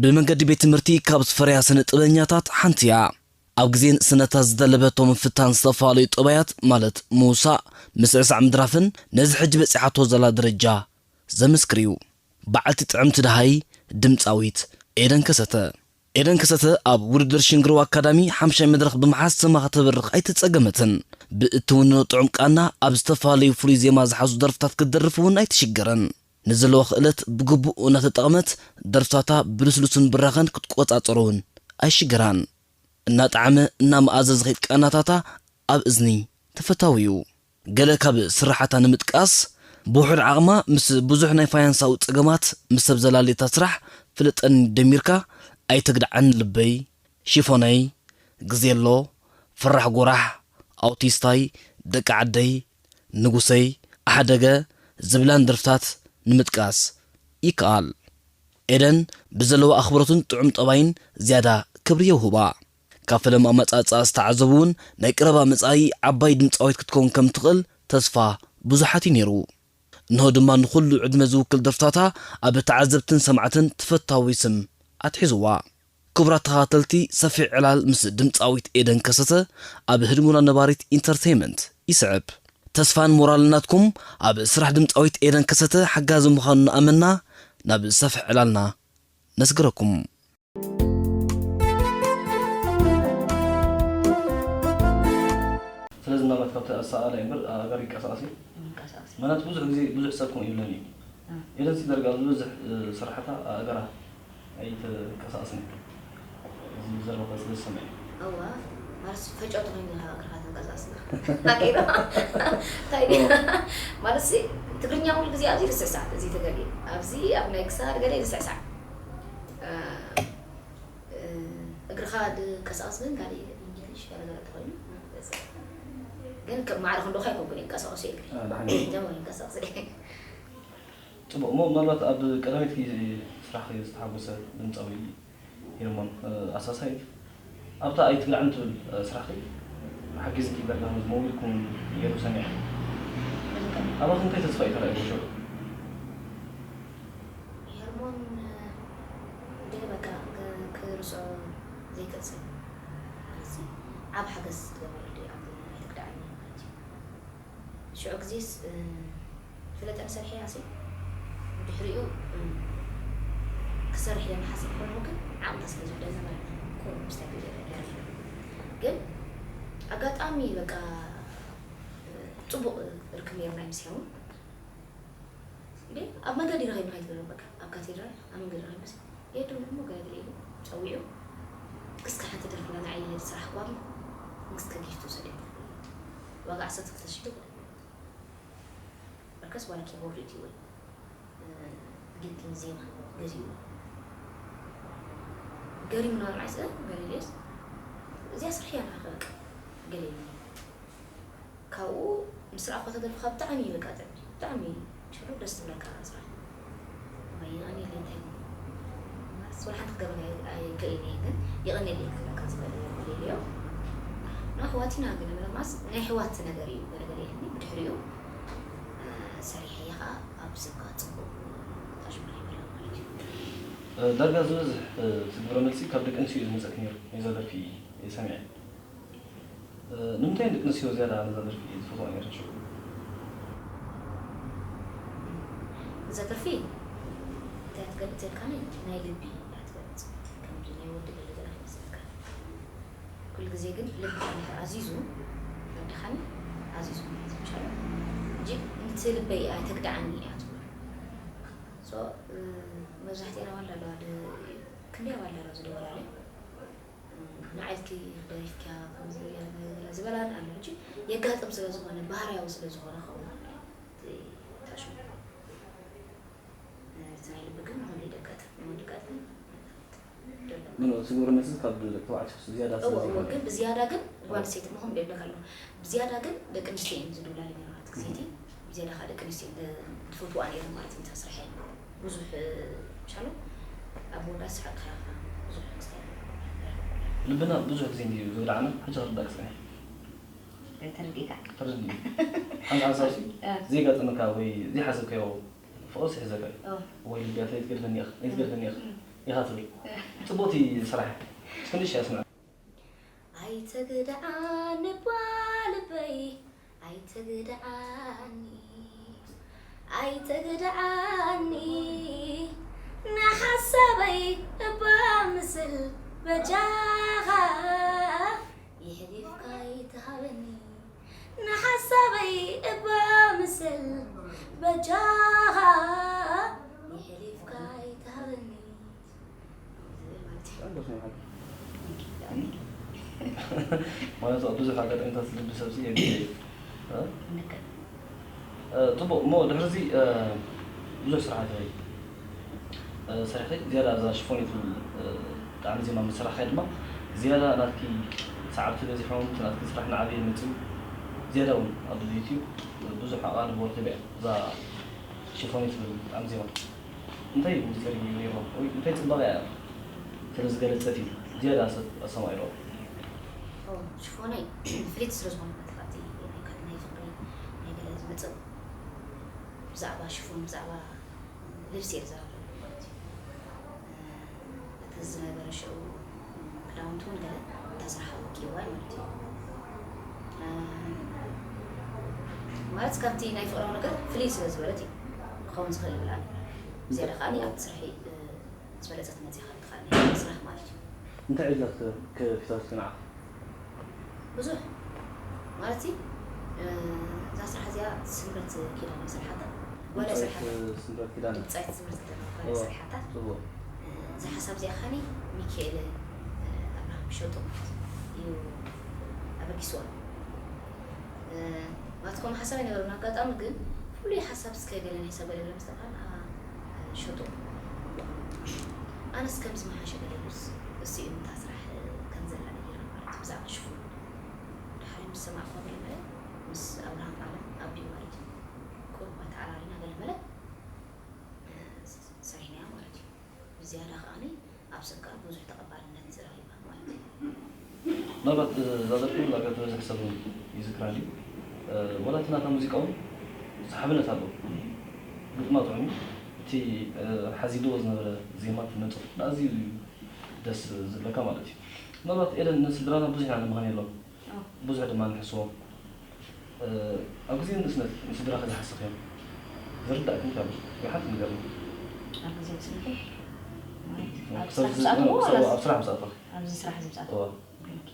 ብመንገዲ ቤት ትምህርቲ ካብ ዝፈረያ ስነ ጥበበኛታት ሓንቲ እያ። ኣብ ግዜን ስነታ ዝደለበቶ ምፍታን ዝተፈላለዩ ጠባያት ማለት ምውሳእ፣ ምስዕሳዕ ምድራፍን ነዚ ሕጂ በጺሓቶ ዘላ ደረጃ ዘመስክር እዩ። በዓልቲ ጥዕምቲ ደሃይ ድምጻዊት ኤደን ከሰተ። ኤደን ከሰተ ኣብ ውድድር ሽንግርዋ ኣካዳሚ ሓምሻይ መድረኽ ብምሓዝ ስማ ከተብርኽ ኣይተጸገመትን። ብእትውንኖ ጥዑም ቃና ኣብ ዝተፈላለዩ ፍሉይ ዜማ ዝሓዙ ደርፍታት ክትደርፍ እውን ኣይትሽገረን። ንዘለዋ ክእለት ብግቡእ እናተጠቕመት ደርፍታታ ብልስሉስን ብራኸን ክትቆጻጸሮ እውን ኣይሽገራን። እናጠዓመ እናመኣዘ ዝኸይድ ቃናታታ ኣብ እዝኒ ተፈታዊ እዩ። ገለ ካብ ስራሓታ ንምጥቃስ፣ ብውሑድ ዓቕማ ምስ ብዙሕ ናይ ፋይናንሳዊ ጸገማት ምስ ሰብ ዘላልየታ ስራሕ ፍለጠኒ ደሚርካ፣ ኣይትግድዓኒ ልበይ፣ ሽፎነይ፣ ግዜሎ፣ ፈራሕ ጎራሕ፣ ኣውቲስታይ፣ ደቂ ዓደይ፣ ንጉሰይ፣ ኣሕደገ ዝብላን ደርፍታት ንምጥቃስ ይከኣል። ኤደን ብዘለዋ ኣኽብሮትን ጥዑም ጠባይን ዝያዳ ክብሪ የውህባ። ካብ ፈለማ ኣመጻጽኣ ዝተዓዘቡ እውን ናይ ቀረባ መጻኢ ዓባይ ድምጻዊት ክትከውን ከም ትኽእል ተስፋ ብዙሓት እዩ ነይሩ። እንሆ ድማ ንኹሉ ዕድመ ዝውክል ደርፍታታ ኣብ ተዓዘብትን ሰማዕትን ተፈታዊ ስም ኣትሒዝዋ። ክቡራት ተኸታተልቲ፣ ሰፊሕ ዕላል ምስ ድምጻዊት ኤደን ከሰተ ኣብ ህድሞና ነባሪት ኢንተርተይመንት ይስዕብ። ተስፋን ሞራልን ናትኩም ኣብ ስራሕ ድምጻዊት ኤደን ከሰተ ሓጋዚ ምዃኑ እናኣመንና ናብ ሰፊሕ ዕላልና ነስግረኩም። ስለዚ ምናልባት ካብቲ ኣሰኣእላ እምበር ኣእጋር ይንቀሳቐስ እዩ። ይንቀሳቐስ እዩ። ምክንያቱ ብዙሕ ግዜ ብዙሕ ሰብ ከምኡ ይብለኒ እዩ። እ። ኤደን ሲ ዳርጋ ዝበዝሕ፣ እ፣ ስራሕታ ኣእጋራ ኣይትንቀሳቐስን እዩ። እዚ ዘረባ ስለ ዝሰምዐ እዩ። እዋ፣ ማለት ፈጨውቲ ኮይንካ እግርኻ ተንቀሳቕስ። ኣገይሩ። እንታይ ድዩ? ማለት ሲ ትግርኛ ኩሉ ግዜ ኣብዚ ዝስዕሳዕ፣ እዚ ተገሊ። ኣብዚ ኣብ ናይ ክሳድ ገለ ዝስዕሳዕ። እ፣ እ፣ እግርኻ ድንቀሳቐስ ግን ካልእ እንግሊሽ ገለ ገለ ተኾይኑ፣ ግን ከም ማዕረ ክንዶኻ ኣይኮንኩን ይንቀሳቐሱ እግሪ። እ፣ ደሓን እዩ። ጀመሩ ይንቀሳቐሱ። ጽቡቕ እሞ፣ ምናልባት ኣብ ቀዳመይቲ ግዜ ስራሕኺ ዝተሓጎሰ ድምጻዊ ሄርሞን፣ እ፣ ኣሳሳይት፣ ኣብታ ኣይትግድዓኒ ትብል፣ እ፣ ስራሕኺ ሓጊዝኪ ዳርጋ ከም ዝመውልኩም ገይሩ ሰሚዐ። ኣባኺ እንታይ ተስፋ እዩ ተራእይዎ ሽዑ? ሄርሞን፣ እ፣ ገለ በቃ ክ-፣ ክርሶ ዘይክእል ሰብ። ስለዚ ዓብ ሓገዝ ትገብረሉ እያ፣ ኣይትግድዓኒ ማለት እዩ። ሽዑ ግዜስ፣ እ፣ ፍለጠኒ ሰሪሐ እያ ሲ። ድሕሪኡ፣ እ፣ ክሰርሕ እየ ንሓስብ ኮይኑ ግን ዓቕምታ ስለ ዝውደና ማለት እዩ። ኮ-፣ ምስታይ ግዜ ገይረ ነይረ። ግን ኣጋጣሚ በቃ፣ እ፣ ጽቡቕ ርክብ ነይርና ምስ ሄርሞን። እንዴ፣ ኣብ መንገዲ ረኺብና ኣይትበሎም፣ በቃ፣ ኣብ ካቴድራል፣ ኣብ መንገዲ ረኺብና፣ የድም እሞ ገለ ገለ ኢሉ ጸዊዑ፣ "እስከ ሓንቲ ደርፍና ንዓይ ስራሕ ኳም፣ እስከ ጊፍት ውሰድ" ኢሉ። ዋጋ ዓሰርተ ክልተ ሽሕ ኢሉ። በርከስ ዋላ ኪቦርድ እዩ ወይ፣ እ፣ ግጥም ዜማ ገዚኡ። ገሪሙና ንዓይስ፣ እ፣ ገለ ኢሉስ፣ "እዚኣ ስርሕያ ንዓኺ በቃ" ገለ ኢሉ። ካብኡ ምስ ረኣኹ ተደርፍኻ ብጣዕሚ እዩ በቃ ጥዕም እዩ። ብጣዕሚ ሽዑ ደስ ትብለካ ስራሕ። እዋይ የቐንየለይ እንታይ ማለት ወላ ሓንቲ ክገብር ኣይ-፣ ኣይክእልን እየ ግን የቐንየለይ ክብለካ ዝኽእል እየ ኢለዮ። ንኣሕዋት ኢና ግን ምለማስ ናይ ኣሕዋት ነገር እዩ ገለገለ ኢልኒ ብድሕሪኡ፣ እ፣ ሰሪሐ እየ ኸዓ ኣብ ስብካ ጽቡቕ ታሽሙር ይበላ ማለት እዩ። እ፣ ዳርጋ ዝበዝሕ፣ እ፣ እቲ ግብረ መልሲ ካብ ደቂ ኣንስትዮ እዩ ዝመጸኪ ነይሩ ናይዛ ደርፊ እየ ሰሚዐ። እ፣ ንምንታይ ደቂ ኣንስትዮ ዝያዳ ነዛ ደርፊ ዝፈትዋ ነይረን ሽዑ? እዛ ደርፊ እንታይ ትገልጽ ዘልካኒ ናይ ልቢ እያ ትገልጽ። ከምዚ ናይ ወዲ ገለ ደርፊ ይመስለካ። ኩሉ ግዜ ግን ልብኻ እንድሕር ኣዚዙ፣ ወድኻኒ ኣዚዙ ማለት ይቻላል እንጂ፣ "ነቲ ልበይ ኣይተግድዓኒ" እያ ትብሎ። ሶ፣ እ፣ መብዛሕትኤን ኣዋልድ ኣለዋ፣ ድ-፣ ክንደይ ኣዋልድ ኣለዋ ዝደወላለይ። ንዓይ ኢልኪ ደሪፍክያ ከምዚ ገለ ዝበላን ኣሎ። ሕጂ የጋጥም ስለ ዝኾነ፣ ባህርያዊ ስለ ዝኾነ ክኸውን ይኽእል እዩ። እቲ ታሽሙ። እቲ ናይ ልቢ ግን ንኹሉ ይደጋጥም፣ ንወዲ ጋጥም። ምኑ፣ እቲ ግብረ መልሲ ካብ ደቂ ተባዕትዮ ዝያዳ ስለ እዎ፣ እዎ፣ ዘይኮነ። ግን ብዝያዳ ግን ጓል ኣንስተይቲ ምኹም ደብለካ ኣለኹ። ብዝያዳ ግን ደቂ ኣንስትዮ እየን ዝድውላሉ ነይረን። እቲ ግዜቲ ብዝያዳ ከዓ ደቂ ኣንስትዮ እየን ደ-፣ ዝፈትዋ ነይረን ማለት እዩ፣ እታ ስርሐይ። ብዙሕ፣ እ፣ ሻሎ ኣብ መወዳእታ ስሓቕካ ኢኻ። ብዙሕ ክስታይ ልብና ብዙሕ ግዜ እንድዩ ዝወድዓና፣ ሕጂ ክርዳእ ክጸንሕ። ተረዲእካ? ተረዲኡ። ሓንቲ ሓንሳብ ሲ እ። ዘይጋጠመካ ወይ ዘይሓሰብካዮ ፍቕርሲ ይሕዘካ እዩ። እ። ወይ ልቢ ኣትለይ ትገድፈኒ ኢኻ፣ ኣይትገድፈኒ ኢኻ። እ። ኢኻ ትብል። ጽቡቕቲ ስራሕ። ትንሽ ያስምዕ። ኣይተግድኣኒ እባ ልበይ፣ ኣይተግድኣኒ፣ ኣይተግድኣኒ፣ ንሓሳበይ እባ ምስል በጃኻ፣ የሕሊፍካ ኣይትሃበኒ፣ ንሓሳበይ እባ ምስል በጃኻ፣ የሕሊፍካ ኣይትሃበኒ። ዝብል ማለት እዩ። በጣም ደስ ይላል። ማለት ኣብ ብዙሕ ኣጋጣሚታት ልቢ ሰብ የግል እዩ። እ? ልክዕ። እ፣ ጽቡቕ እሞ ድሕሪ እዚ፣ እ፣ ብዙሕ ስራሓት ኢኺ፣ እ፣ ሰሪሕኺ ዝያዳ እዛ ሽፎን ትብል፣ እ፣ ጣዕሚ ዜማ ምስ ሰራሕካይ ድማ ዝያዳ ናትኪ ሰዓብቲ በዚሖም፣ እቲ ናትኪ ስራሕ እናዓበየ መጺኡ ዝያዳ እውን ኣብ ዩትዩብ ብዙሕ ኣቓልቦ ረኺበ እየ እዛ ሽፎን ትብል ጣዕሚ ዜማ። እንታይ እዩ ምስጢር እዩ ነይሩ? ወይ እንታይ ጽባቐ እያ ስለ ዝገለጸት እዩ ዝያዳ ሰብ ኣስተማቒርዎ? ኦ፣ ሽፎነይ ፍልይቲ ስለ ዝኾነት፣ ካብቲ ናይ ካልእ ናይ ፍቕሪ ናይ ገለ ዝመጽእ፣ ብዛዕባ ሽፎን፣ ብዛዕባ ልብሲ እየ ዝዛረብ ማለት እዩ። እቲ ዝነበረ ሽዑ ክዳውንቲ እውን ገለ እታ ስራሕ ወኪልዋ ማለት እዩ። ማለት ካብቲ ናይ ፍቕራዊ ነገር ፍልይ ስለ ዝበለት እዩ ክኸውን ዝኽእል ይብል ኣነ። ዝያዳ ከኣ ኣብቲ ስርሒ ዝበለጸት መጺኻ ትኽእል ናይ ስራሕ ማለት እዩ። እንታይ ዕድላት ከፊታትኪ ንዓኺ? ብዙሕ ማለት እዩ። እዛ ስራሕ እዚኣ ስምረት ኪዳነ እየ ዝሰርሓታ። ዋላ ድምጻዊት ስርሓታ። ስምረት ኪዳነ። ድምጻዊት ስምረት ኪዳነ እኳ እየ እዎ፣ ዝሰርሓታ። ጽቡቕ። እዛ ሓሳብ እዚኣ ኸኒ ሚካኤል ኣብርሃም ሸጡ እዩ ኣበጊስዋ። ማለት ከምኡ ሓሳብ ኣይነበረን። ኣጋጣሚ ግን ፍሉይ ሓሳብ እስከ ገለ ናይ ሰብ ገለ ገለ ምስ ተባህለ፣ ኣኣ፣ ሸጡ። ኣነስ ከምዚ ምሓሸ ገለ ኢሉስ፣ እሱ እዩ ነታ ስራሕ ከም ዘላ ነጊሩኒ ማለት እዩ፣ ብዛዕባ ሽፉን። ድሓር ምስ ሰማዕክዎ፣ ምስ ኣብርሃም ዓለም ኣቢዩ ማለት እዩ። ቁሩብ ኣተዓራሪና ገለ መለ ሰሪሕናያ ማለት እዩ። ብዝያዳ ከኣ ኣብ ሰብ ከኣ ብዙሕ ተቐባልነት ረኺባ ማለት እዩ። ምናልባት እዛ ደርፊ ምናልባት ዝበዝሕ ሰብ እውን ይዝክራ ድዩ? ዋላ እቲ ናታ ሙዚቃ እውን ሰሓብነት ኣለዎ። ግጥማ ጥዑም እዩ። እቲ ሓዚልዎ ዝነበረ ዜማ እቲ ነጥፍ ኣዝዩ እዩ ደስ ዝብለካ ማለት እዩ። ምናልባት ኤደን ንስድራና ብዙሕ ኢና ንምሃን የሎም። ኣዎ። ብዙሕ ድማ ንሕስዎም። እ፣ ኣብ ግዜ ንእስነት ንስድራኺ ዝሓሰኽዮም ዝርዳእኪ እንታይ ኣሎ? ወይ ሓንቲ ንገርኒ። ኣብ ግዜ ንእስነተይ? ማለት ኣብ ክሳብ ስራሕ ዝ-፣ ዝኣተኹ ክሳብ ወላስ ኣብ ስራሕ ምስ ኣተኹ? ኣብዚ ስራሕ እዚ ምስ ኣተኹ? እወ። ኦኬ።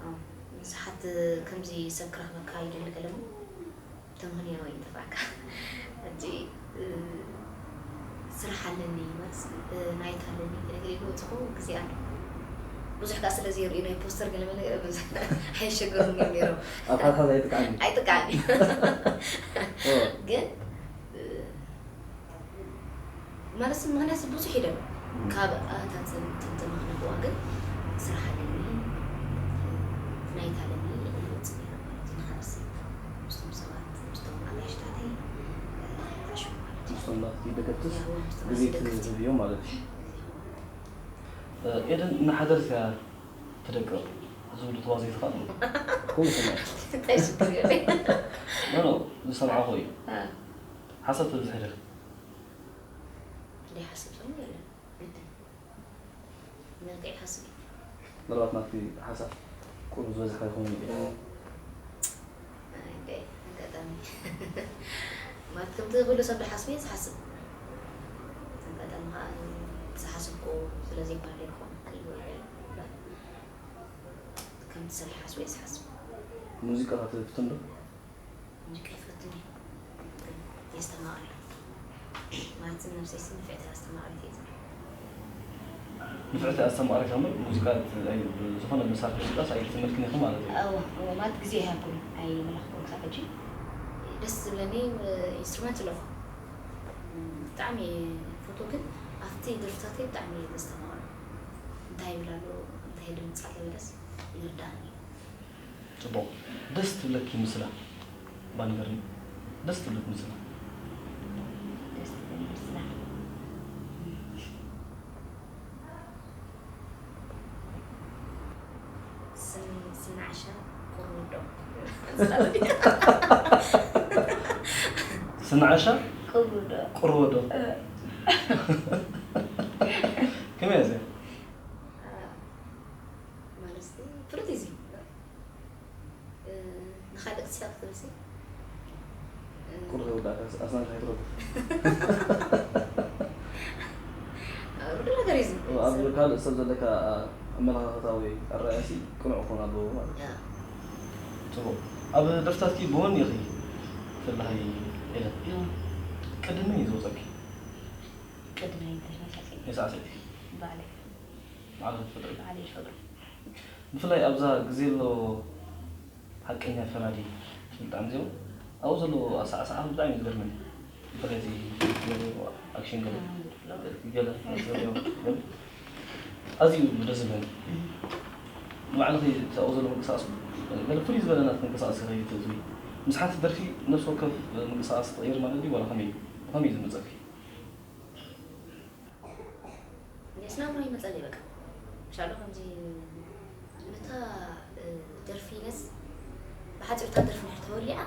ኣዎ። ብዙሓት ከምዚ ሰብ ክረኽበካ ይደሊ ገለ እሞ ተምህንዮ ይጥፍኣካ። ሕጂ፣ እ፣ ስራሕ ኣለኒ፣ ማለት፣ እ፣ ናይት ኣለኒ፣ ገለ ገለ ኢሉ ወፂኹ ግዜ ኣሎ። ብዙሕ ከኣ ስለ ዘይርእዩ ናይ ፖስተር ገለ መለ ብዙሕ ኣይሸገሩን እዮም ነይሮም። ኣብ ሓድሓድ ኣይጥቅዓን እዩ። ኣይጥቅዓን እዩ። ኦ። ግን፣ እ፣ ማለት ምኽንያት ብዙሕ እዩ ደሎ። እም። ካብ ኣታትን ጥንጥን ክነግዋ ግን ስራሕ ኣለኒ፣ ናይት ኣለኒ፣ ይወፅእ ነይረ ማለት እዩ። ንኻልሲ ምስቶም ሰባት፣ ምስቶም ኣጋይሽታተይ፣ እ፣ ተዓሽሙ ማለት እዩ። ምስቶም ናትኪ ደገፍትስ ያው፣ ምስቶም ግዜ ናትኪ ደገፍቲ። ትህብዮም ማለት እዩ። ግዜ። እ፣ ኤደን እናሓደረት እያ ትደቅቕ ዝብሉ ተዋዘይቲ ከኣ ኣለዉ። ከምኡ ይሰምዕ። እንታይ ሽግር የለን። ኖ፣ ኖ፣ ዝሰምዓኹ እዩ። እ። ሓሳብ ተብዝሒ ዲኺ? ክንደይ ሓሳብ ሰሙ የለን። ግድን። መልክዕ ይሓስብ እዩ። ምናልባት ናትኪ ሓሳብ ቁሩብ ዝበዝሐ ይኸውን እዩ። ኣይ፣ እንደ ኣጋጣሚ። ማለት ከምቲ ኩሉ ሰብ ዝሓስብ እየ ዝሓስብ። ኣጋጣሚ ከዓ ዝሓሰብኩ ስለ ዘይኮነ ዶ ይኸውን ክእል ወይ ከምቲ ሰብ ዝሓስብ እየ ዝሓስብ። ሙዚቃ ትፍትን ዶ? ሙዚቃ ይፈትን እየ። ግን የስተማቕር እየ። ማለት ነብሰይ ሲ ንፍዕቲ ኣስተማቕሪት እየ ዝብል። ንፍዕቲ ኣስተማቕሪት እምበር ሙዚቃ ት-፣ ኣይ-፣ ዝኾነ መሳርሒ ሙዚቃስ ኣይትመልክን ኢኺ ማለት እዩ። እወ፣ እወ፣ ማለት ግዜ ኣይሃብኩን፣ ኣይመለኽኩን ክሳብ ሕጂ። ደስ ዝብለኒ ኢንስትሩመንት ኣለኹ። ብጣዕሚ እየ ዝፈትዎ፣ ግን ኣብቲ ደርፍታተይ ብጣዕሚ እየ ዘስተማቕሮ። እንታይ ይብል ኣሎ፣ እንታይ ድምፂ ኣሎ ኢለስ ይርድኣኒ እዩ። ጽቡቕ። ደስ ትብለኪ ምስላ? እባ ንገርኒ። ደስ ትብለኪ ምስላ? ደስ ትብለኒ ምስላ? ስን-፣ ስናዕሻ ቁርዶ። ስናዕሻ? ቁርዶ። ቁርዶ። እ። እዚ ንኻልእ ክትስሕቕ ትብልሲ ቁሩብ ይወዳእካ ኣስናንካ ይትረጉ ሩድ ነገር እዩ እዚ ኣብ ካልእ ሰብ ዘለካ ኣመለኻኸታ ወይ ኣረኣእያሲ ቅኑዕ ክኾን ኣለዎ ማለት እዩ። ያ። ጽቡቕ። ኣብ ደርፍታትኪ ብወኒ ኢኺ ትፍልሓይ ሄለን። ቅድሚ እዩ ዝወጸኪ ቅድሚ ኣይንተናሳሲ የሳዕስዕቲ ባዕለይ ባዕልኺ ትፈጥሪ። ባዕለይ ይፈጥሩ ብፍላይ ኣብዛ ግዜ ኣሎ ሓቀኛ ፈራዲ ብጣዕሚ ዚኦም ኣብኡ ዘሎ ኣሰዓስዓ ብጣዕሚ እዩ ዝገርመኒ። ብፍላይ እዚ ገለ ኣክሽን ገለ ገለ ገለ ኣዝዩ ደስ ዝብለኒ። ንባዕልኺ ኣብኡ ዘሎ ምንቅስቃስ ገለ ፍሉይ ዝበለ ናት ምንቅስቃስ ከይትእትዊ ምስ ሓንቲ ደርፊ ነፍሲ ወከፍ ምንቅስቃስ ትቕይር ማለት ድዩ ዋላ ከመይ እዩ? ብኸመይ እዩ ዝመፀኪ? እንዴ ስናምሮ ይመጸል ይበቃ ሻሎ ከምዚ ነታ ደርፊ ነስ ብሓፂር እታ ደርፊ ንድሕር ተወሊዓ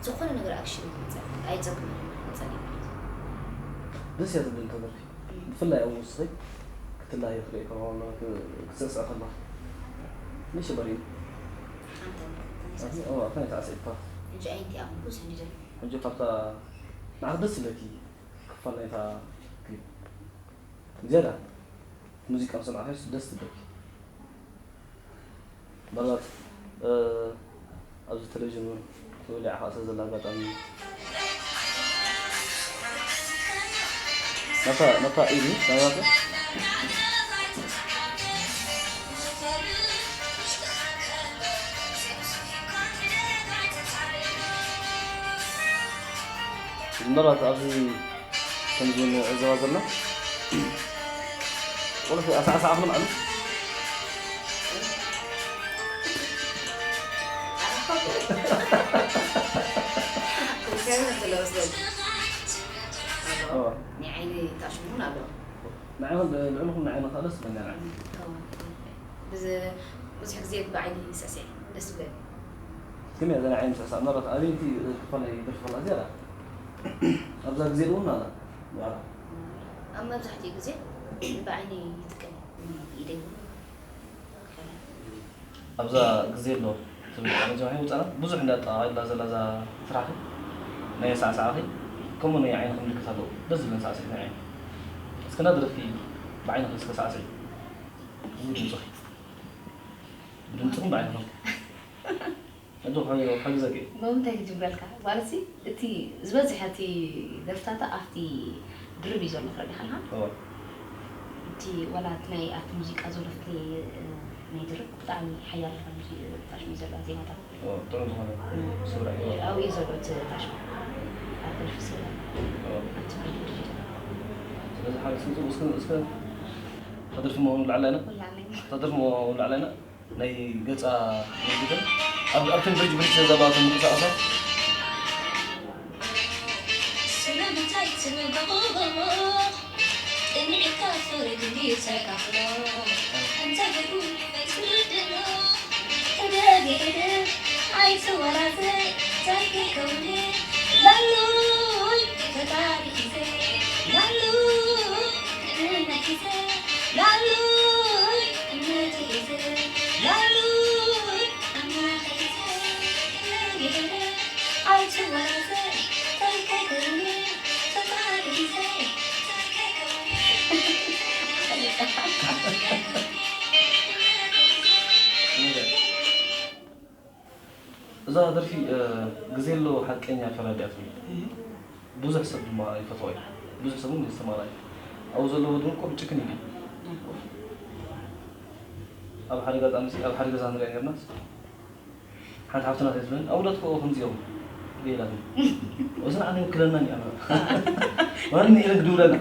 ዝኾነ ነገር ኣክሽን ይመጸል ኣይፀግምን ይመጸል ማለት እዩ። ደስ እያ ትብል እታ ደርፊ ብፍላይ ኣብ ውስኺ ክትላየ ክርኢ ከሎ ክትስዕስዕ ከላ ንሽበሪ ሓንተ ኣታ ይተዓስዕካ እንጂ ኣይንቲ ኣብ ብዙሕ እንዲ ደርፊ ሕጂ ካብታ ንዓኽ ደስ ዝብለኪ ክፋል ናይታ ክሊፕ ዝያዳ ሙዚቃ ምስ ሰማዕካስ ደስ ትብለኪ ምናልባት ኣብዚ ቴሌቪዥን እውን ተወሊዓ ከዓ ስለ ዘላ ኣጋጣሚ ናታ ናታ ኢሉ ናባተ ምናልባት ኣብዚ ከምዚ ንዕዘባ ዘለና ቁልፊ ኣሳዕሳዓ ክልምዓሉ ናይ ዓይኒ ታሽሙን ኣሎ ንዓይኹም ልዕልኹም ንዓይኒ ከዓ ደስ ትብለኒ ኣነ ብዙሕ ግዜ ብዓይኒ ሰስዕ ደስ ዝብለኒ ግን እያ ዘና ዓይኒ ስዕሳዕ ምናልባት ኣበይቲ ክፋል ናይ ደርፊ ከላ ዝያዳ ኣብዛ ግዜ እውን ኣላ ባዕላ ኣብ መብዛሕትኡ ግዜ ብዓይኒ ይጥቀም ኢደይ ኣብዛ ግዜ ኣሎ ትብል ቃል ጀምሒ ውፃና ብዙሕ እንዳጠቃላ ዘላ እዛ ስራሕኺ ናይ ሳዕሳዕኺ ከምኡ ናይ ዓይንኺ ምልክት ኣለዎ ደስ ዝብለን ሳዕስዒት ናይ ዓይኒ እስከ እንዳደረፍኪ ብዓይንኺ እስከ ሳዕስዒ እዚ ድምፅኺ ብድምፅኹም ብዓይንኹም ሕጂ ሓግዘኪ ብምንታይ ክጅምረልካ ማለት እቲ ዝበዝሐ እቲ ደርፍታታ ኣብቲ ድርብ እዩ ዘሎ ክረዲኻ ኣለካ እወ እቲ ወላ እቲ ናይ ኣብቲ ሙዚቃ ዘሎ ፍትኒ ናይ ድርብ ብጣዕሚ ሓያል ዝኾነ ታሽሚ ዘለዋ ዜማታት እወ ጥዑም ዝኾነ ስውራ እዩ ኣብኡ እዩ ዘሎ እቲ ታሽሚ ኣብ ደርፊ ስለ እወ ኣብቲ ድርብ እዩ ዘሎ ስለዚ ሓደ ስንቱ እስከ እስከ ተደርፊ መሆኑ ላዕላ ኢና ወላ ኣለኝ ተደርፊ መሆኑ ላዕላ ኢና ናይ ገጻ ምልክትን ኣብ ኣብተን ብሪጅ ብሪጅ ዘዛባቱ ምንቅስቃሳት ስለምንታይ ትንበቑ ጥንዒካ ፍርዲ ተካፍሎ እንታይ ገይሩ ይትርድኖ ሕደግ ሕደግ ኣይትወራዘ እንታይ ከይከውኒ ላሉይ ፈጣሪ ሒዘ ላሉይ እምነት ሒዘ ላሉይ እምነት ሒዘ ላሉይ ኣምላኽ ሒዘ ሕደግ ሕደግ ኣይትወራዘ እንታይ ከይከውኒ ፈጣሪ ሒዘ እንታይ ከይከውኒ እዛ ደርፊ ግዜ ኣሎ ሓቀኛ ፈራዲ እያ ትብል ብዙሕ ሰብ ድማ ይፈትዋ እዩ ብዙሕ ሰብ እውን የስተማቕራ እዩ ኣብኡ ዘለዎ ድምቆ ብጭክን ኢሉ እዩ ኣብ ሓደ ኣጋጣሚ ኣብ ሓደ ገዛ ንሪኣ ነርናስ ሓንቲ ሓፍትና እንታይ ትብለኒ ኣውላድኮ ከምዚኦም ገይላትኒ እዚ ንዓና ይውክለና እዩ ኣና ዋን ንኤለን ክድውለና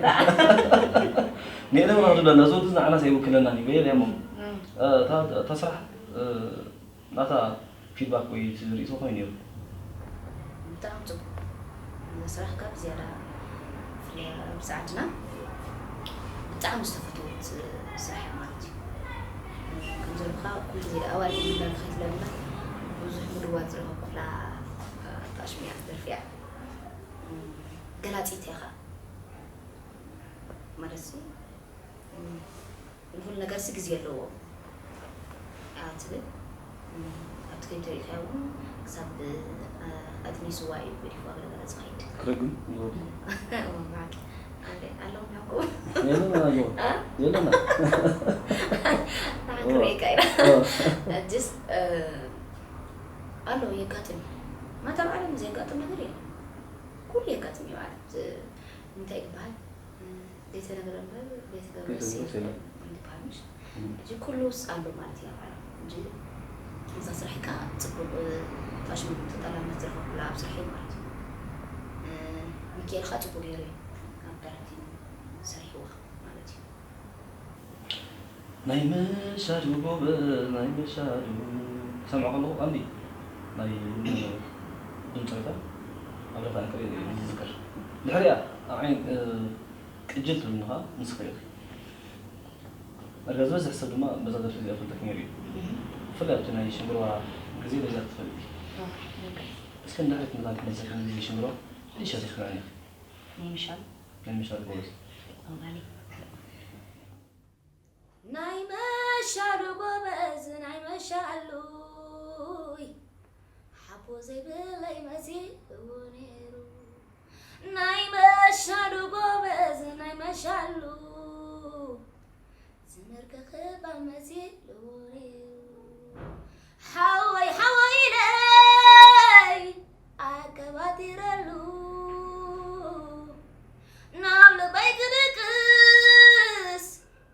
ንኤለን ራ ክድውለና እዚ ወዲ እዚ ንዓናስ ኣይውክለና እዩ ገይር እሞ እታ ስራሕ ናታ ፊድባክ ወይ እቲ ርእይቶ ከመይ ነይሩ? ብጣዕሚ ፅቡቅ ስራሕ ካብ ዝያዳ ብፍላይ ኣብዚ ዓድና ብጣዕሚ ዝተፈተወት ስራሕ ማለት እዩ ከም ዘለካ ኩሉ ግዜ ኣዋል ኢላ ከይትለና ብዙሕ ምድዋል ዝረኸብ ክፍላ ታሽሚያ ደርፊያ ገላፂት ኢኻ ማለት ንኩሉ ነገር ሲ ግዜ ኣለዎ ትብል። እም፣ ኣብቲ ከይተሪእካዮ እውን ክሳብ፣ እ፣ ኣጥኒስዋ እዩ ገዲፍዋ ገለ ገለ ዝኸይድ። ክረግም ይወዲ። እም፣ ብሓቂ። ኣንዴ፣ ኣለዉ ናብኩ። የለና ኣለዉ። እ? የለና። ንዓ ኦ። ክርእየካ ኢና። ኦ። ሕጅስ፣ እ፣ ኣሎ፣ የጋጥም እዩ። ማታ ኣብ ዓለም ዘየጋጥም ነገር የለን። ኩሉ የጋጥም እዩ ማለት፣ እ፣ እንታይ ይበሃል? እ፣ ዘይተነግረ እምበር ዘይተገብረ ዘይተገብረ የለን የለን። እንዲ በሃል ምሽ? እም። ሕጂ ኩሉስ ኣሎ ማለት እዩ ኣብ ዓለም። ሕጂ እዛ ስራሕ ከኣ ጽቡቕ፣ እ፣ ፋሽን ተጠላብነት ዝረኸብኩላ ኣብ ስርሐይ ማለት እዩ። እ፣ ሚኪኤል ከኣ ጽቡቕ ገይሩ እዩ ኣብ ዳይሬክቲንግ ሰሪሕዋ ማለት እዩ። ናይ መሻዱ ጎበዝ፣ ናይ መሻዱ። ክሰምዖ ከለኹ ቀንዲ ናይ ድምፃዊታ ኣብ ረፋ እንክርኢ ዝዝክር። ድሕሪኣ ኣብ ዓይን፣ እ፣ ቅጅል ትብልኒ ኸዓ ንስኺ ኢኺ። እርጋ ዝበዝሕ ሰብ ድማ በዛ ደርፊ እዚኣ ይፈልጠኪ ነይሩ እዩ። እህ። ብፍላይ ኣብቲ ናይ ሽንግርዋ ግዜ በዚኣ ክትፈልጢ። ኦ፣ ኦኬ። እስኪ ንድሕሪት ንዛ ትመልሰኪ ግዜ ሽንግርዋ፣ ሊሻ ተስምዐኒ ኢኺ። ናይ ምሻል? ናይ ምሻል ጎበዝ። ኦ፣ ማሊ። ናይ መሻሉ ጎበዝ፣ ናይ መሻሉይ። ሓቦ ዘይብለይ መሲልዎ ነይሩ። ናይ መሻሉ ጎበዝ፣ ናይ መሻሉ። ዝምርከ ክባ መሲልዎ ነይሩ። ሓወይ፣ ሓወይ ኢለይ ኣቀባጢረሉ። ናብ ልበይ ክድቅስ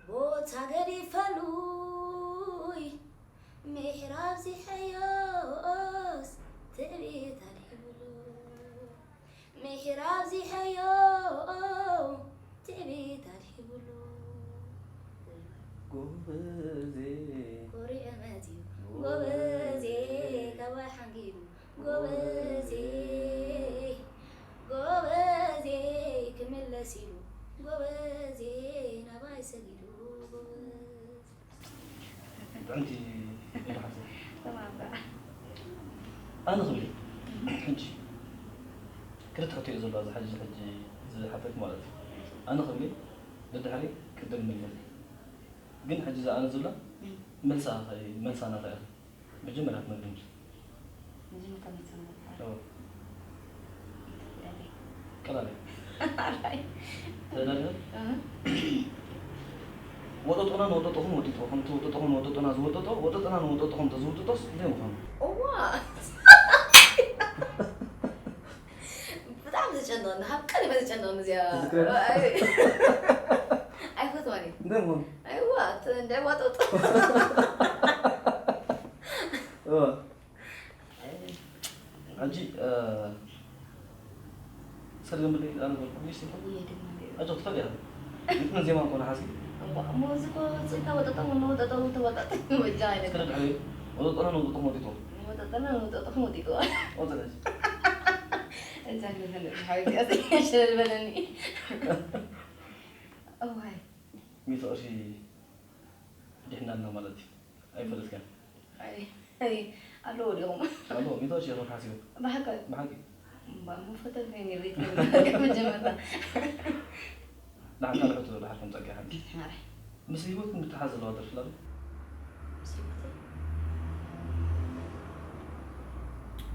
ቦታ ገዲፈሉይ። ምሕራብ ዚሐዮስ ትዕቢት ኣልሂብሉ። ምሕራብ ዚሐዮ ትዕቢት ኣልሂብሉ። ጎበዜ። ኮሪዑ መጺኡ ጎበዜ። ጎበዜ፣ ካባይ ሓንጊዱ ጎበዜ። ጎበዜ፣ ክምለስ ኢሉ ጎበዜ፣ ናባይ ሰጊዱ ጎበዜ። ጥዕምቲ ኢሉ ሓፍተይ። ተማም በዓ። ኣነ ክብል እየ። ሕጂ ክልተ ሕቶ እዩ ዘሎ ኣብዚ ሕጂ፣ ሕጂ ዝሓተት ማለት እዩ። ኣነ ክብል እየ፣ ደድሕሪ ቅድም ንብል። ግን ሕጂ እዛ ኣነ ዝብላ እም። መልሳ ኸ-፣ መልሳ ናታ እያ። መጀመርያ ክትነግርኒ። መጀመርታ መጀመርታ። ኣዎ። ይትፍለኒ። ቀላል እዩ። ኣራይ። ተዳለለ? እህ። ወጠጦና ንወጠጦኹም ወጢጥዎ፣ ከምቲ ወጠጦኹም ንወጠጦና ዝወጠጦ፣ ወጠጦና ንወጠጦኹም ተዝውጥጦስ እንታይ ምኾነ? እዋ! ብጣዕሚ ዘጨንቐኒ፣ ሃብ ቀን እየ ዘጨንቐኒ እዚኣ። ትዝክረኒ? ኣይ-፣ ኣይፈትዋን እየ። እንታይ ምኾነ? ኣይዋ፣ እቲ እንደ ዋጠጦ። እዋ። ሕጂ፣ እ፣ ሰሪ ዘንብለይ ኣነ ነበርኩ፣ ሚስቲ እኮ። እየ ድማ ነይሩ። ኣጆ፣ ትፈልጥ ኢኻ። ግጥምን ዜማን ኮነ ሓሲ። እዋ፣ እሞ እዚ እኮ ጽልካ ወጠጠው፣ ወጠጠው፣ ተወጠጠው፣ በጃ ኣይነት። እስከ ድሕሪ፣ ወጠጠና ንወጠጠኹም ወጢጥዎ። ወጠጠና ንወጠጠኹም ወጢጥዎ። ወጠጠ። እዛ ንፈልጥ ሓቢት እያ፣ ሸለል በለኒ። እዋይ። ሚእቲ ቅርሺ ድሕና ኣለና ማለት እዩ። ኣይፈለጥካን። ኣይ፣ ኣይ፣ ኣለዎ ዲኹም? ኣለዎ፣ ሚእቲ ቅርሺ ኢኹም ሓሲቡ። ብሓቂ? ብሓቂ። እምባ፣ እሞ ፈተልከኒ፣ ሪኢቶ መጀመርታ። ንሓንቲ ካልእ ሕቶ፣ ድሓር ከም ጸጊ ሓንቲ። ሓራይ። ምስ ህይወት ምትሓዝ ዘለዋ ደርፊ ኣላ ዶ? ምስ ህይወት?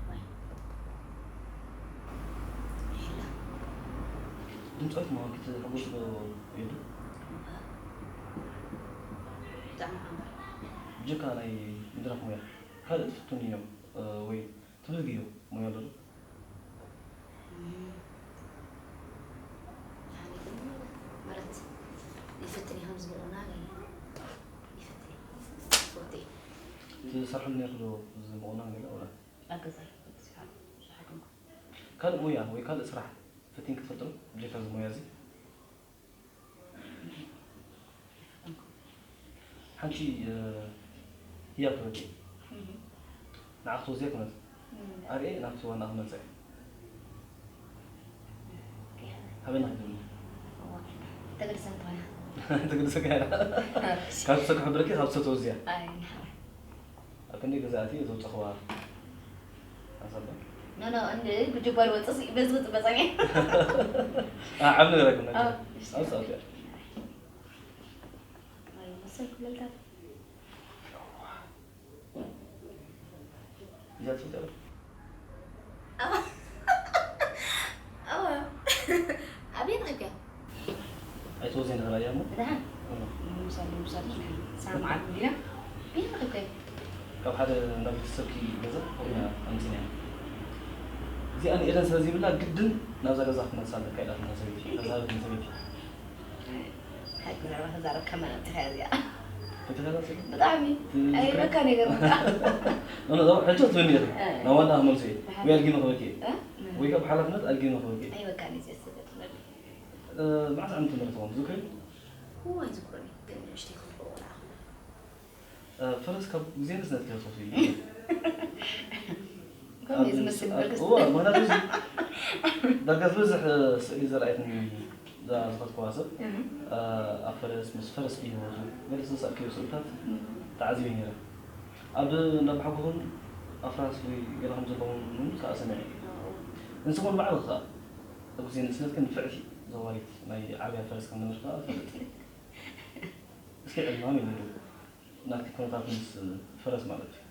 ዋይ። የላ። ድምጻዊት ምዃንኪ ትሕጎሲ ዶ የሉ? እምባ። ብጣዕሚ እምባ። ብጀካ ናይ ምድራፍ ሙያ፣ ካልእ ትፍትንዮ፣ እ፣ ወይ ትብህግዮ ሙያ ኣሎ ዶ? እም፣ ንዓኒ ግን ማለት ይፍትን እየ፣ ከምዚ ምቑናን እየ። ይፍትን እየ። ይፈቱ እየ። ትሰርሕሉ ነይርኪ ዶ እዚ ምቑናን ገለ ወላ? ኣብ ገዛይ ብዙሕ፣ ብዙሕ ኣይኮንኩን። ካልእ ሙያ ወይ ካልእ ስራሕ ፈቲንኪ ትፈልጢ ዶ? ብጀካ እዚ ሙያ እዚ? ሓንቲ፣ እ፣ ህያብ ክህበኪ። እህ። ንዓ ክትወስድያ ክመጽእ። እህ። ኣርእየ ናብቲ ዋና ክመልሳ እየ። እህ። ሃበና ክትብሊ። እዋ። ተገድሰ እንተኾነ። ተገድሰ ካይና። እሺ። ካብ ትሰክሑ ብርኪ ካብ ትሰትወ እዚኣ። ኣይ፣ ንሓ። ኣብ ክንደይ ገዛእቲ ዘውፀኽዋ ሓሳብ ዶ? ኖ፣ ኖ፣ እንደ ብጅጓር ወፅእ ሲ-፣ በዚ ወፅእ መፃኛ። አ፣ ዓብ ነገር ኣይኮነን። አ፣ እሺ። ኣብ ሰዓት እያ። ኣይ፣ መሰል ክለልታት። እያ ትፈልጥ? ኣበይ ረኺብካያ? ኣይትወዘን ራእያ እሞ። ብደሓን? እሞ። ምሳሌ፣ ምሳሌ፣ ሰዓት መዓልቲ ዲና? ኣበይ ረኺብካያ? ካብ ሓደ እንዳ ቤተሰብኪ ገዛ ኮይና ኣምፂና። እዚኣ ንኤደን ስለ ዘይብላ ግድን ናብዛ ገዛ ክትመልሳ ኣለካ ኢላትና ሰበይቲ። ተዛረብኒ ሰበይቲ። ሓቂ ብዛዕባ ተዛረብካ መን ኣምፂኻያ እዚኣ? ፈቲኻ ዶ? ብጣዕሚ። ትዝክራ? ኣይበካ ነገር በቃ። ኖ፣ ኖ፣ ሕቶ ትብኒ ኢኺ። እ። ናብ ዋና ክመልሶ እየ። ብሓቂ። ወይ ኣድጊ መኽበኪ እየ። እ? ወይ ካብ ሓላፍነት ኣድጊ መኽበኪ እየ። ኣይበካ ነዚ ኣስተፈጥነሉ። እ፣ መዓስ ዓመት ምህረት ትኸውን ትዝክሪ? እዋ ኣይዝክሮን እየ፣ ግን ንእሽተይ ክኸውን ኣኽእል። እ፣ ፈረስ ካብ ግዜ ንእስነትኪ ትፈትዊ? ከምኡ እዩ ዝመስል ኣብ፣ በርግስ። እዋ፣ ምኽንያቱ እዚ ዳርጋ ዝበዝሕ ስእሊ ዘርኣየትኒ እዛ ዝኸድኩዋ ሰብ፣ እህ። እ፣ ኣብ ፈረስ፣ ምስ ፈረስ እዩ ህይወቱ። ገለ ዝተሳእክዮ ስእልታት እህ። ተዓዚበ ነይረ። ኣብ እንዳ ኣባሓጎኹም ኣፍራስ ወይ ገለ ከም ዘለዎም እውን ከኣ ሰሚዐ እየ። ኣዎ። ንስኺ እውን ባዕልኺ ከኣ ኣብ ግዜ ንእስነትኪ ንፍዕቲ ዘዋሪት ናይ ዓብያ ፈረስ ከም ነበርኪ ከኣ እፈልጥ እየ። እስኪ ዕልማም እዩ ነይሩ። ናትኪ ኩነታት ምስ ፈረስ ማለት እዩ።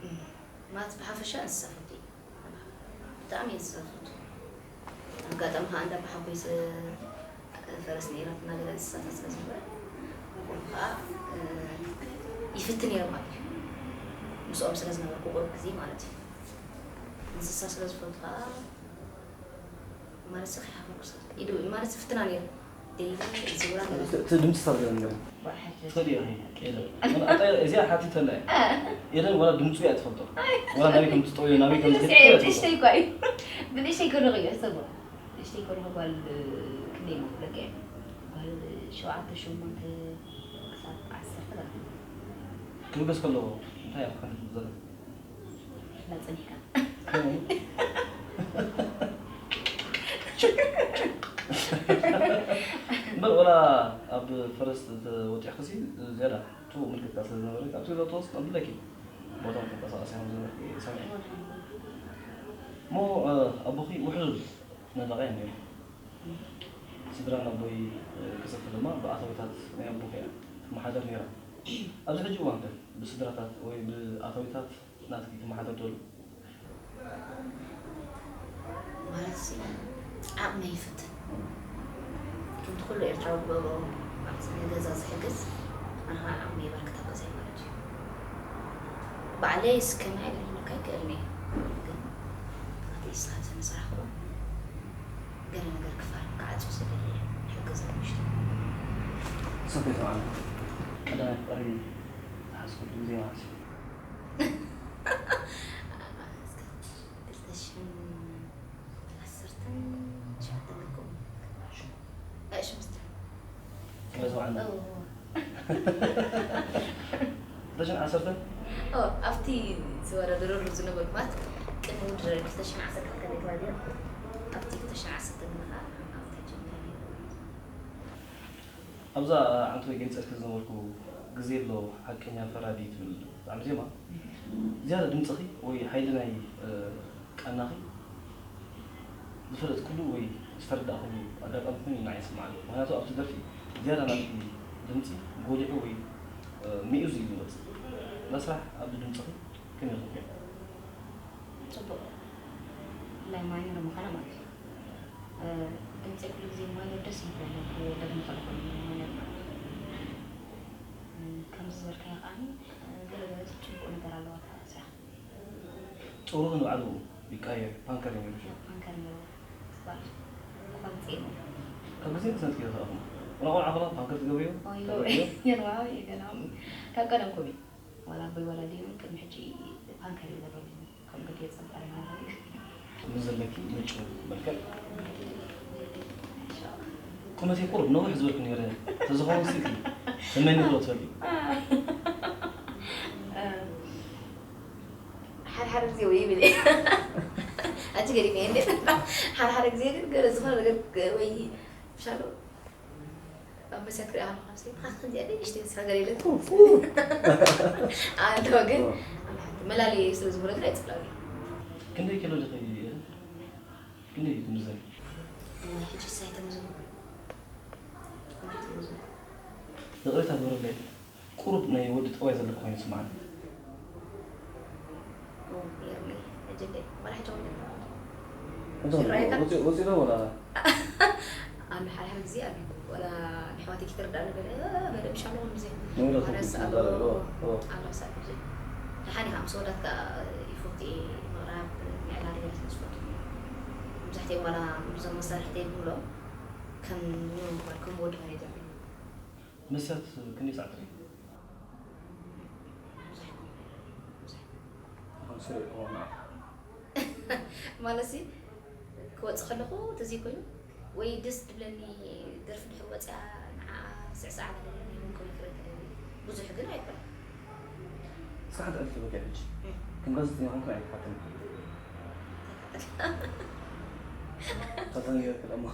እም፣ ማለት ብሓፈሻ እንስሳ ፈትዊ። ብጣዕሚ እንስሳ ፈትዊ። ኣጋጣሚ ከዓ እንዳ ኣባሓጎይ ፈረስ ነይራትና፣ ገለ እንስሳታት ስለ ዝነበረ፣ ከምኡ ከዓ፣ እ፣ ይፍትን ነይሩ ማለት እዩ። ምስኦም ስለ ዝነበርኩ ቁሩብ ግዜ ማለት እዩ። እንስሳ ስለ ዝፈቱ ከዓ ማለት ስኺ ሓፈኩስ ኢሉ ማለት ፍትና ነይሩ። ደይቡ ዝውራ ነይሩ። እቲ፣ እቲ ድምፂ ሳብ ገለ ነገር። ዋሕድ። ትፈልጥ ኢኺ፣ ኤደን። ኣነ ኣጣይ እዚኣ ሓቲተላ እየ። ኤደን ዋላ ድምፁ እያ ትፈልጦ። ዋላ ናበይ ከም ትጠውዮ፣ ናበይ ከም ትኸይድ እያ ትፈልጦ። ንእሽተይ እኮ እዩ። ብንእሽተይ ከለኹ እዩ፣ ሕሰቦ። ንእሽተይ ከለኹ ጓል ክንደይ እሞ ክብለካ እየ? ጓል ሸውዓተ፣ ሸሞንተ ክሳብ ዓሰርተ በላ። ክብገስ ከሎ እንታይ እያ ትፈልጥ ዘላ? ላጸኒካ። እምበር ወላ ኣብ ፈረስ ተወጢሕክሲ ዝያዳ ጽቡቕ ምልክትካ ስለ ዝነበረ፣ ኣብቲ ገዛ ተወስድ ኣለኪ። ቦታ ተንቀሳቐሲ ከም ዝነበርኪ ሰሚዐ። እሞ፣ እ፣ ኣቦኺ ውሕሉል ነዳቒ እዮም ነይሮም። ስድራ ኣቦይ፣ እ፣ ክሰፊ ድማ ብኣታዊታት ናይ ኣቦኺ እያ ትመሓደር ነይራ። ኣብዚ ሕጂ እዋን ከ ብስድራታት ወይ ብኣታዊታት ናትኪ ትመሓደር ዶ ኣሎ? ማለት ሲ ዓቕመይ ይፍትን። ከምቲ ኩሉ ኤርትራዊ ክገብሮ ማለት ንገዛ ዝሕግዝ፣ ኣነ ኸኣ ዓቕመይ የበርክት ኣብ ገዛይ ማለት እዩ። ባዕለይ እስከ ናይ ልህልካ ኣይክእልን እየ። ግን ኣትሊስት ካብዚ ንስራሕ ክኾን ገለ ነገር ክፋል ክዓጹ ዝደሊ እየ። ሕግዝ ኣብ ውሽጢ። ሰበይቲ ማለት ቀዳማይ ፍቕሪ ዝሓዝኩሉ ግዜ ማለት እዩ። ክልተ ሽሕን ዓሰርተን ትሽዓተን ገይርኩም። ኣይ፣ ሽዱሽተ። ክልተ ሽሕን ዓሰርተን። እዎ። ክልተ ሽሕን ዓሰርተን? እዎ፣ ኣብቲ ዝወዳደረሉ ዝነበርኩ ማለት ቅድሚ ውድድር ክልተ ሽሕን ዓሰርተን ከመይ ተዋዲኣ? ኣብቲ ክልተ ሽሕን ዓሰርተን ግን ከዓ ኣብታ ጀሚረ ነይረ። ኣብዛ ዓንተወይ ገሊጸልኪ ዝነበርኩ ግዜ ኣሎ ሓቀኛ ፈራዲ ትብል ጣዕሚ ዜማ፣ ዝያዳ ድምጽኺ ወይ ሓይሊ ናይ፣ እ፣ ቃናኺ ዝፈለጥኩሉ ወይ ዝተረዳእኩሉ ኣጋጣሚ ኮይኑ እዩ ንዓይ ይስምዓኒ። ምኽንያቱ ኣብቲ ደርፊ ዝያዳ ናትኪ ድምጺ ጎሊሑ ወይ፣ እ፣ ምእዙዝ እዩ ዝወጽእ። ነዛ ስራሕ ኣብ ድምጽኺ ከመይ ረኺብክያ? ጽቡቕ። ብፍላይ ማይነር ምዃና ማለት እዩ። እ፣ ድምጸይ ኩሉ ግዜ ማይነር ደስ ይብለኒ፣ ክደግሞ ከለኹ ማይነር ማለት እዩ። እ፣ ከምዚ ዝበልካዮ ከዓኒ፣ እ፣ ገለ ገለ ጽቡቕ ነገር ኣለዋ እታ ስራሕ። ጸጉርኺ ንባዕሉ ይቀያየር፣ ፓንከር እዩ ነይሩ ሽዑ። ፓንከር ነይሩ። ጽባሕ ክኾን ጽኢኑ። ካብ ግዜ ንስነትኪ ተኣኹም። ቆልዓ ቆልዓ ከለኹ ፓንከር ትገብርዮ? ኦይ፣ ተገብርዮ? የርዋ፣ የገናም። ካብ ቀደምኩም እዩ። ዋላ ኣቦይ ዋላ ኣደይ እውን ቅድሚ ሕጂ ፓንከር ይገብሩ። ከም ገለ የጸብጣ ማለት እዩ። ምስ ዘለኪ ምቹእ መልክዕ። ቁመተይ ቁሩብ ነዊሕ ዝበልኩ ነይረ። ተዝኸውን ስኢልኪ። ተመኒ ዶ ትፈልጢ? እ፣ ሓደ ሓደ ግዜ ወይ ይብል እየ። ኣቲ ገሪመ እየ እንዴ? ሓደ ሓደ ግዜ ግን ገለ ዝኾነ ነገር ገ-፣ ወይ ይሻሎ። ኣብ መስትያት ክሪኣ ከለኹ፣ "ኣሰይ፣ ብኻትኪ ከምዚኣ ንእሽተይ ንስኻ ገለ የለን?" ኣንተ ወገን፣ ኦ። መላለዪ ስለ ዝኾነ ግን ኣይጽላእን እዩ። ክንደይ ኪሎ ዲኺ? ክንደይ እዩ ትምዘኒ? እዋይ፣ ሕጂስ ኣይተመዘንኩን። ሕጂ ኣይተመዘንኩን። ይቕሬታ ግበረለይ። ቁሩብ ናይ ወዲ ጠባይ ዘለኪ ኮይኑ ይስምዓኒ። ኦ፣ ያ፣ እንታይ ይረኣየካ? ወፂ- ወፂ ዶ ወላ? ኣሎ ሓደ ሓደ ግዜ ኣሎ ወላ ንሕዋተይ ክትርዳእ ነገር በደም ሻሎ ግዜ ንውለድ ኣነ ክፍልቲ ስኣሎ ዝበለ ዶ? ኦ። ኣሎ ሳብ ግዜ ሓኒ ከም ሰወዳት ከ ይፈቱ ምቕራብ ምዕላል ገለ ስለ ዝፈቱ መብዛሕትኦም ዋላ እዞም መሳርሕተይ ብብሎም ከም ከም ወዲ ኾነ ይገብር መስትያት ክንደይ ሰዓት ትርኢ? ኣሁን ስሪ እዋና ማለት ሲ ክወፅእ ከለኹ ተዘይኮይኑ ወይ ደስ ትብለኒ ደርፊ ድሕር ወፅያ ንዓ ስዕስዓ ገለ ይኸውን ክብል ክረክብ ብዙሕ ግን ኣይኮነ እስካ ሓንቲ ዕልቲ በኪ ሕጂ ከም ጋዜጠኛ ኮንኩ ኣይትሓተኒ ፈተን ገይርክ ደሞ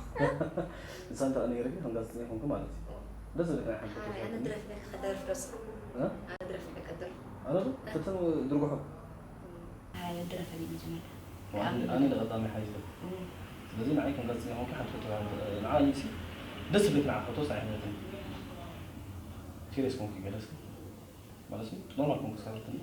ንሳ እንተ ነይርክ ከም ጋዜጠኛ ኮንኩ ማለት እዩ ደስ ዝብል ናይ ሓንቲ ኣነ ድረፍ በካ ከደርፍ ዶስ እ? ኣነ ድረፍ በካ ደርፍ ኣነ ዶ ፈተን ድርጉሖ ድረፍ መጀመርያ ኣነ ቀዳሚ ሓይዘ ስለዚ ንዓይ ከም ጋዜጠኛ ኮንኩ ሓንቲ ፈተን ንዓይ ሲ ደስ ዝብል ንዓ ፈቶስ ኣይሕነትን ሲሪየስ ኮንኩ ገለስ ማለት እዩ ኖርማል ኮንኩ ሰራተኛ